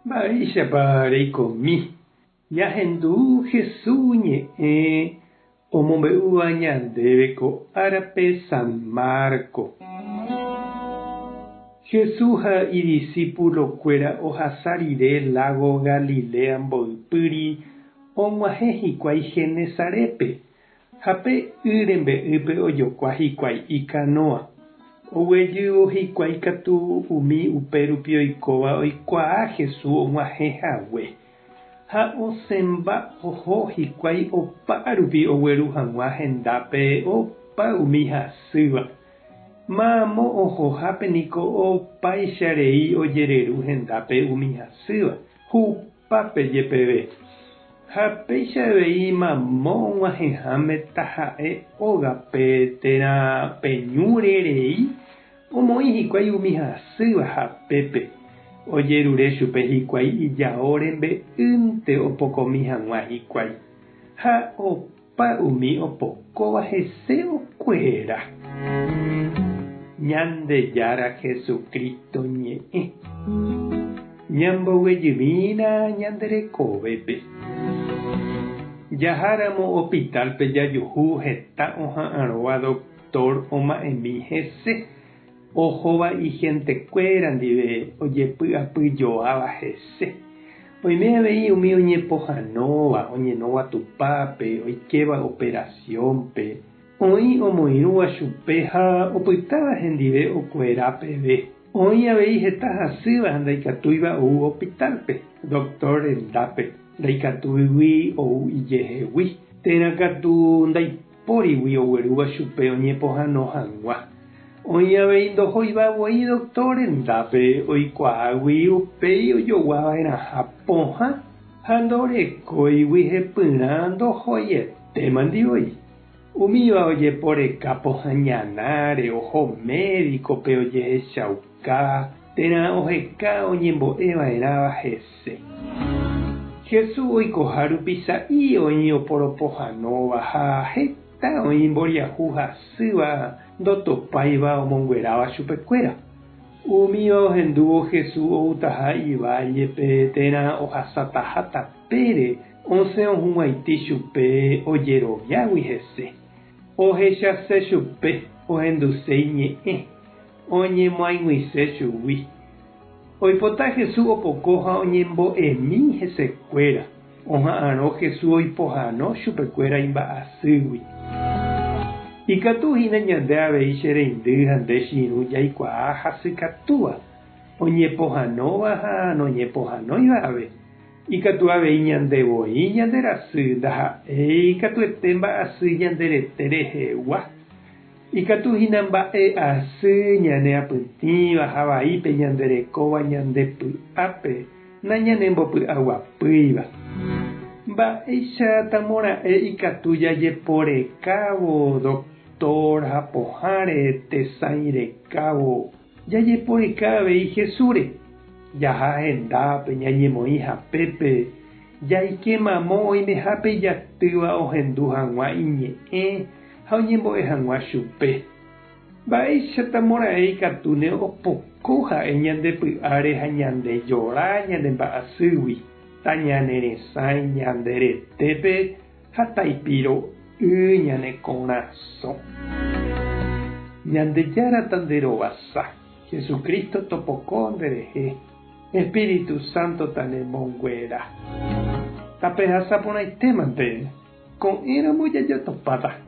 Mba'éichapa reikomi ñahendu Jesús ñe'ẽ omombe'úva ñandéve ko árape San Marco. Jesús ha idisípulokuéra ohasa rire lágo Galilea mboypýri og̃uahẽ hikuái Genesarépe. Ha pe y rembe'ýpe ojokua hikuái ikanóa. Oguejývo hikuái katu umi upérupi oikóva oikuaa Jesús og̃uahẽ hague. Ha osẽmba oho hikuái opárupi ogueru hag̃ua hendápe opa umi hasýva. Mamo ohohápe niko opáicha rei ojereru hendápe umi hasýva, hupápe jepeve. Ha péicha avei mamo og̃uahẽháme taha'e ógape térã pe ñúre rei omoĩ hikuái umi hasýva hapépe, ojerure chupe hikuái ijao rembe'ýnte opokomi hag̃ua hikuái, ha opa umi opokóva hese okuera. Ñandejára Jesucristo ñe'ẽ. Ñamboguejymína ñande rekovépe. Jaháramo hospital-pe jajuhu heta oha'arõva doctor oma'ẽmi hese, ohóva ihentekuéra ndive ojepy'apyjoáva hese. Oime avei umi oñepohãnóva, oñenóva tupápe, oikéva operación-pe, oĩ omoirũva chupe ha opytáva hendive okuera peve. Oĩ avei heta hasýva ha ndaikatúiva ou hospital-pe, doctor rendápe, ndaikatúigui ou ijehegui, térã katu ndaipórigui oguerúva chupe oñepohãno hag̃ua. Oĩ avei ndohóiva voi doctor rendápe oikuaágui upéi ojoguava'erãha pohã ha ndorekóigui hepyrã ndohoietémandi voi. Umíva ojeporeka pohã ñanáre, oho médico-pe ojehechauka térã oheka oñembo'e va'erãva hese. Jesús oikoha rupi sa'i oĩ oporopohãnóva ha heta oĩ mboriahu hasýva ndotopáiva omongueráva chupekuéra. Umíva ohendúvo Jesús outaha ivállepe térã ohasataha tapére Osẽ ohug̃uaitĩ chupe ojeroviágui hese. Ohechase chupe, ohenduse iñe'ẽ, oñemoaig̃uise chugui. Oipota Jesús opoko ha oñembo'emi hesekuéra, oha'arõ Jesús oipohano chupekuéra imba'asýgui. Ikatu hína ñande avei che reindy ha nde che irũ jaikuaa hasykatúva, oñepohãnóva ha noñepohãnóiva ave. Ikatu avei ñande voi ñande rasy ndaha'éi katuete mba'asy ñande rete rehegua. Ikatu hína mba'e asy ñane apytĩva ha vaípe ñande rekóva ñande py'ápe nañanembopy'aguapýiva. Mba'éicha tamora'e ikatu jajeporekávo doctor ha pohãre tesãi rekávo Jajeporeka avei Jesúsre, jaha hendápe, ñañemoĩ hapépe, jaike mamo oimehápe ijatýva ohendu hag̃ua iñe'ẽ ha oñembo'e hag̃ua chupe. Mba'éichatamora'e ikatúne opoko ha'e ñande py'áre ha ñande jora ñane mba'asýgui, tañaneresãi ñande retépe ha taipiro'y ñane korasõ. Ñandejára tanderovasa, Jesucristo topoko nderehe, Espíritu Santo tanemonguera. Tapehasa porãitémante, ko'ẽramo jajotopáta.